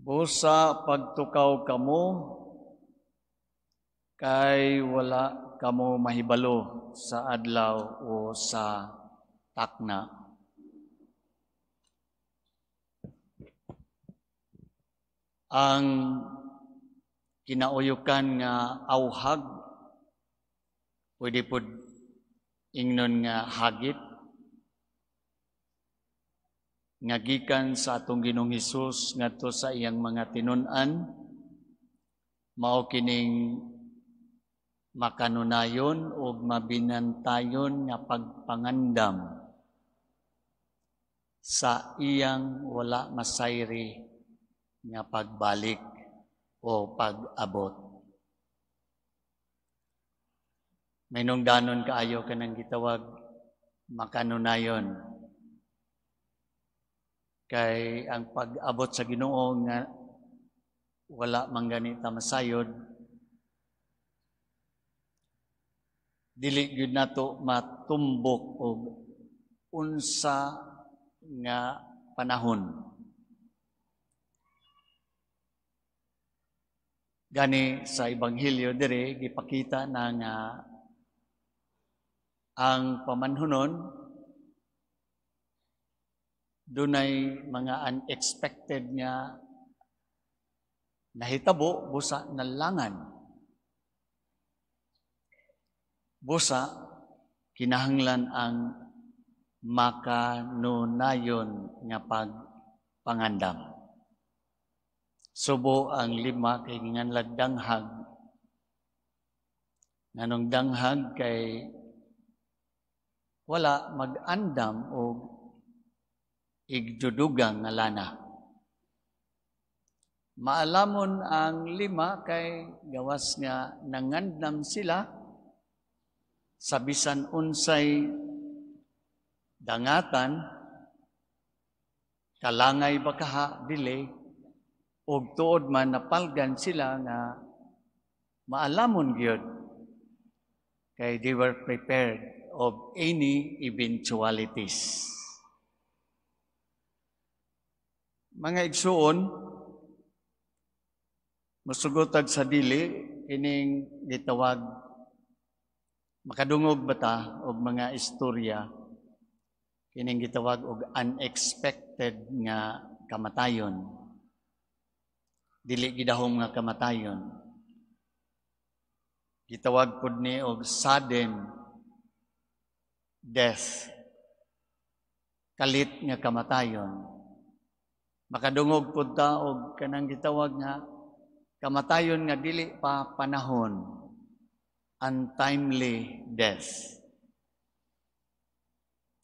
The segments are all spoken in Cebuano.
Busa pagtukaw kamo kay wala kamo mahibalo sa adlaw o sa takna. Ang kinauyukan nga auhag, pwede pod ingnon nga hagit, nga gikan sa atong Ginoong Hesus ngadto sa iyang mga tinun-an, mao kining makanunayon ug mabinantayon nga pagpangandam sa iyang wala masayri nga pagbalik o pag-abot. May nungdanon kaayo kanang gitawag makanunayon. Kay ang pag-abot sa Ginoo nga wala man gani ta masayod, dili gyud nato matumbok og unsa nga panahon. Gani sa Ebanghelyo diri gipakita na nga ang pamanhunon dunay mga unexpected nga nahitabo busa nalangan. Busa kinahanglan ang makanunayon nga pagpangandam. Subo ang lima kay ginganlag danghag. Nganong danghag? Kay wala mag-andam og igdudugang nga lana. Maalamon ang lima kay gawas nga nangandam sila sa bisan unsay dangatan, kalangay ba kaha, dili, og tuod man napalgan sila nga maalamon gyud kay they were prepared of any eventualities. Mga igsuon, musugotag sa dili kining gitawag, makadungog ba ta og mga istorya kining gitawag og unexpected nga kamatayon, dili gidahom nga kamatayon? Gitawag pud ni og sudden death, kalit nga kamatayon. Makadungog pud ta og kanang gitawag nga kamatayon nga dili pa panahon, untimely death.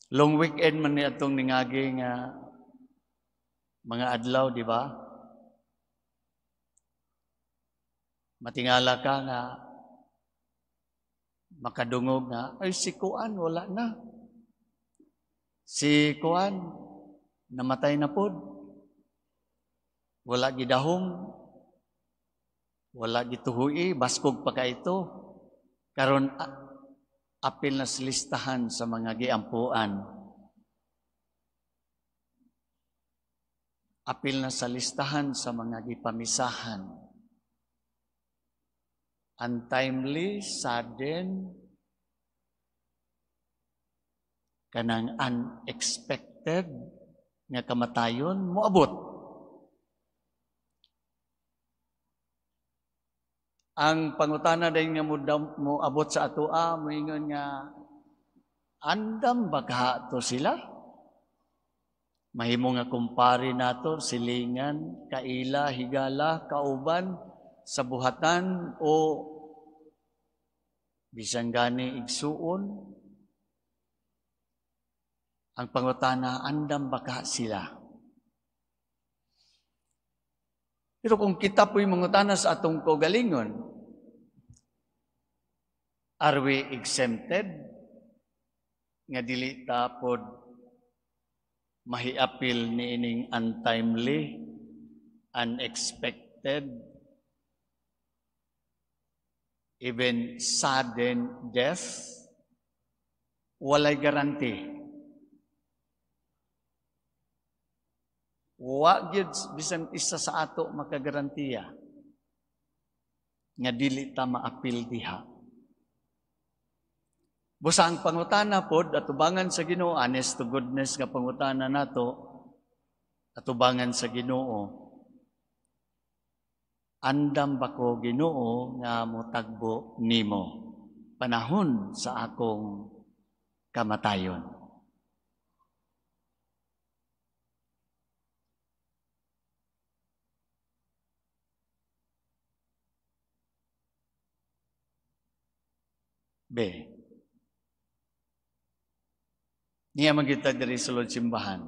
Long weekend man ni atong ningagi nga mga adlaw, di ba? Matingala ka nga makadungog nga, ay, si Kuan wala na. Si Kuan namatay na pod. Wala gidahom, wala gituhui, baskog pa ka ito. Karon apil na sa listahan sa mga giampuan. Apil na sa listahan sa mga gipamisahan. Untimely, sudden, kanang unexpected nga kamatayon moabot. Ang pangutana dayon nga moabot sa atoa, moingon nga andam ba kaha to sila? Mahimo nga kumpare nato, silingan, kaila, higala, kauban sa buhatan o bisan gani igsuon. Ang pangutana, andam ba kaha sila? Pero kung kita po'y mangutana sa atong kaugalingon, are we exempted? Nga dili ta pod mahiapil niining untimely, unexpected, even sudden death? Walay garanti. Wa gyud bisan isa sa ato makagarantiya nga dili ta maapil diha. Busa ang pangutana pod atubangan sa Ginoo, honest to goodness nga pangutana nato atubangan sa Ginoo. Andam ba ko, Ginoo, nga motagbo nimo panahon sa akong kamatayon? B. Niya man kita diri sa sulod simbahan.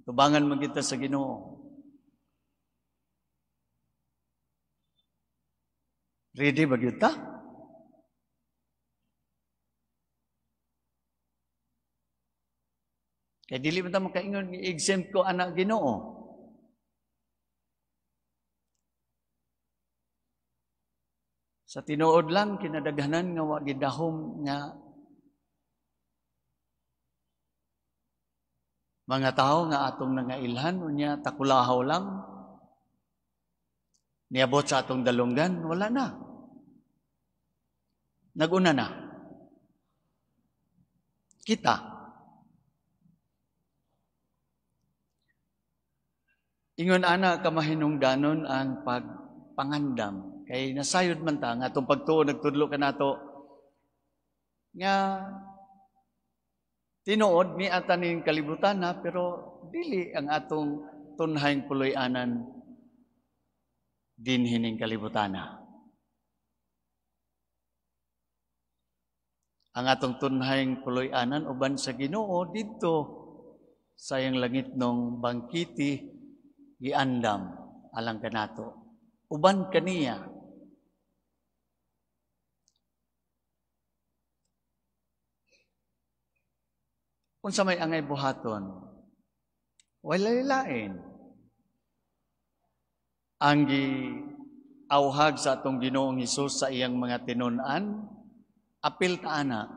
Tubangan man kita sa Ginoo. Ready ba gyud ta? Kay dili man ta makaingon exempt ko anak Ginoo. Sa tinuod lang kinadaghanan nga wa gidahom nga mga tawo nga atong nangailhan unya takulahaw lang niabot sa atong dalunggan, wala na. Naguna na. Kita. Ingon ana kamahinungdanon ang pagpangandam. Kay nasayod man ta nga atong pagtuo nagtudlo kanato nga tinuod ni ataning kalibutan na, pero dili ang atong tunhayng puloy-anan dinhi ning kalibutana. Ang atong tunhayng puloy-anan uban sa Ginoo didto sa iyang langitnong bangkiti giandam alang kanato. Uban kaniya. Unsa may angay buhaton? Walay lain. Ang giauhag sa atong Ginoong Hesus sa iyang mga tinun-an, apil ta ana.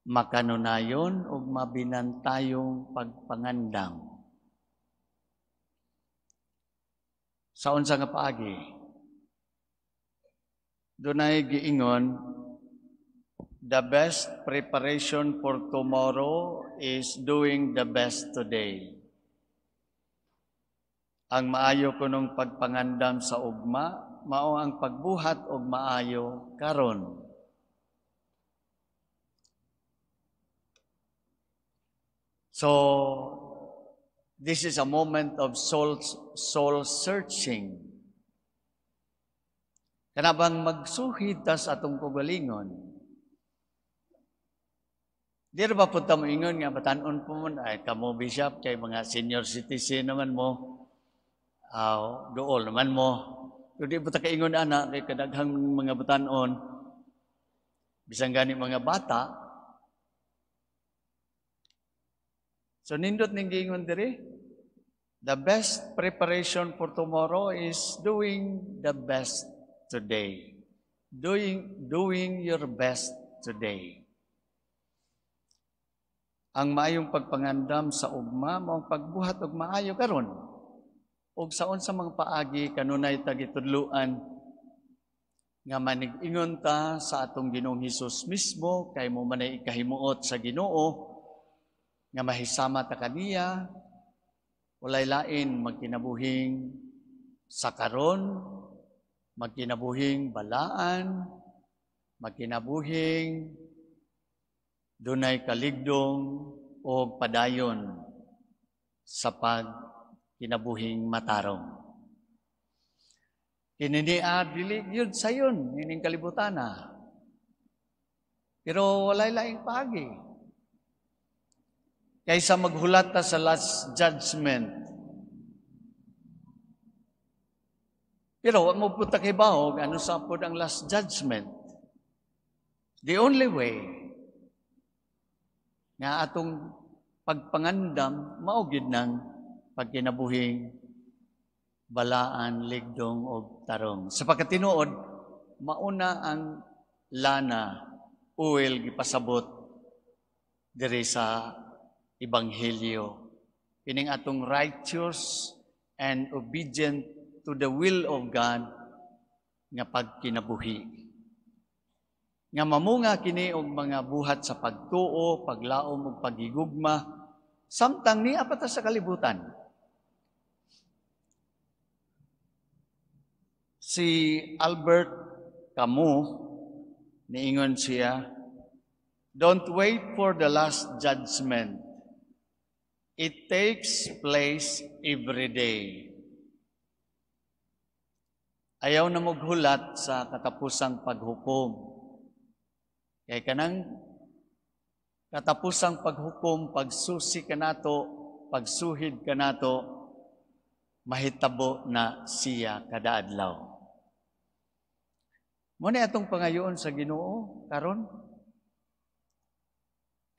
Makanunayon ug mabinantayong pagpangandam. Sa unsa nga paagi? Dunay giingon, the best preparation for tomorrow is doing the best today. Ang maayo kunong pagpangandam sa ugma, mao ang pagbuhat og maayo karon. So, this is a moment of soul searching. Kanabang magsuhid ta sa atong kaugalingon. Di ba punta mo ingon nga batan-on po mo, ay kamo bishop kay mga senior citizen naman mo, dool naman mo. Pero di ba ta kaingon ana kay kadaghang mga batan-on, bisan gani mga bata. So nindot ning giingon diri, the best preparation for tomorrow is doing the best today. Doing your best today. Ang maayong pagpangandam sa ugma mao ang pagbuhat og maayo karon. Og sa unsa mga paagi kanunay ta gitudloan nga manig-ingon ta sa atong Ginoong Hesus mismo, kay mo manay ikahimuot sa Ginoo nga mahisama ta kaniya, walay lain magkinabuhing sa karon, magkinabuhing balaan, magkinabuhing dunay kaligdong o padayon sa pagkinabuhing matarong. Kini niya dili gyud sayon ining kalibutana. Pero walay laing paagi. Kaysa maghulat ta sa last judgment. Pero wa mo punta kay bahog ano sa pod ang last judgment. The only way nga atong pagpangandam mao gyud nang pagkinabuhing balaan, ligdong og tarong. Sa pagkatinuod, mauna ang lana oil gipasabot diri sa Ebanghelyo Kining atong righteous and obedient to the will of God nga pagkinabuhi. Nga mamunga kini og mga buhat sa pagtuo, paglaom ug paghigugma samtang niya pa ta sa kalibutan. Si Albert Camus, niingon siya, "Don't wait for the last judgment. It takes place every day." Ayaw na maghulat sa katapusang paghukom. Kay kanang katapusang paghukom, pagsusi kanato, pagsuhid kanato, mahitabo na siya kada adlaw. Mao ni atong pangayoon sa Ginoo karon.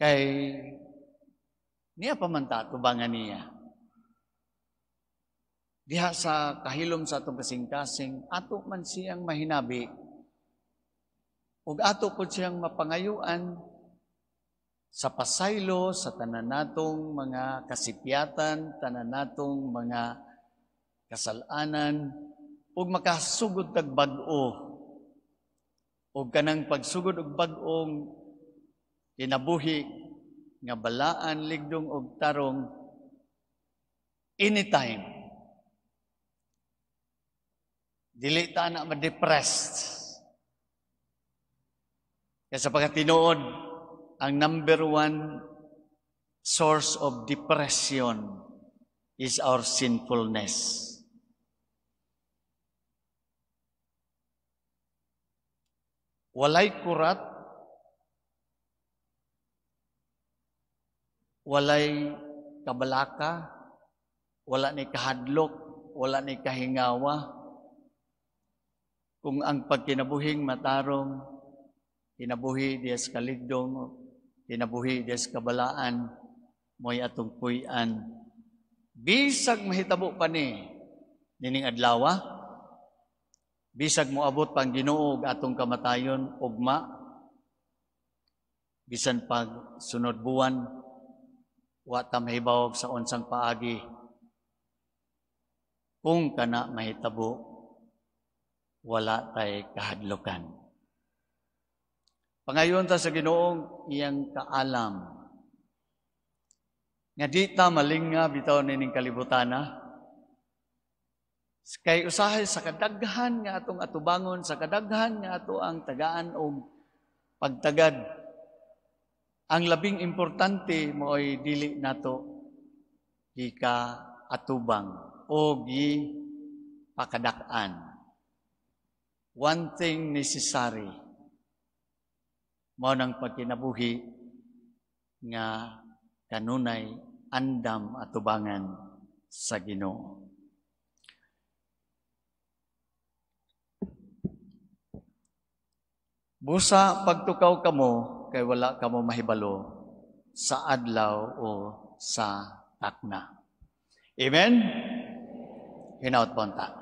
Kay niya pa man ta atubangan niya. Diha sa kahilom sa atong kasing-kasing, ato man siyang mahinabi. Ug ato pod siyang mapangayuan sa pasaylo sa tanan natong mga kasipyatan, tanan natong mga kasalanan, ug makasugod tag bag-o. Ug kanang pagsugod og bag-ong kinabuhi nga balaan, ligdong og tarong anytime. Dili ta na ma-depressed. Kaya sa pagkatinuod, ang number one source of depression is our sinfulness. Walay kurat, walay kabalaka, wala ni kahadlok, wala ni kahingawa. Kung ang pagkinabuhing matarong, kinabuhi diya sa kaligdong, kinabuhi diya sa kabalaan, mo'y atong puy-an. Bisag mahitabo pa ni nining adlawa, bisag moabot pang Ginoo og atong kamatayon ugma, bisan pag sunod buwan, wa ta mahibawog sa unsang paagi. Kung kana mahitabo, wala tay kahadlukan. Pangayon ta sa Ginoong iyang kaalam. Nga di ta malinga bitaw nining kalibutana. Kay usahay sa kadaghan nga atong atubangon, sa kadaghan nga ato ang tagaan og pagtagad. Ang labing importante maoy dili nato gika atubang o gipakadak-an. One thing necessary, mao nang pagkinabuhi nga kanunay andam atubangan sa Ginoo. Busa pagtukaw kamo kay wala kamo mahibalo sa adlaw o sa takna. Amen? Hinaut po ta.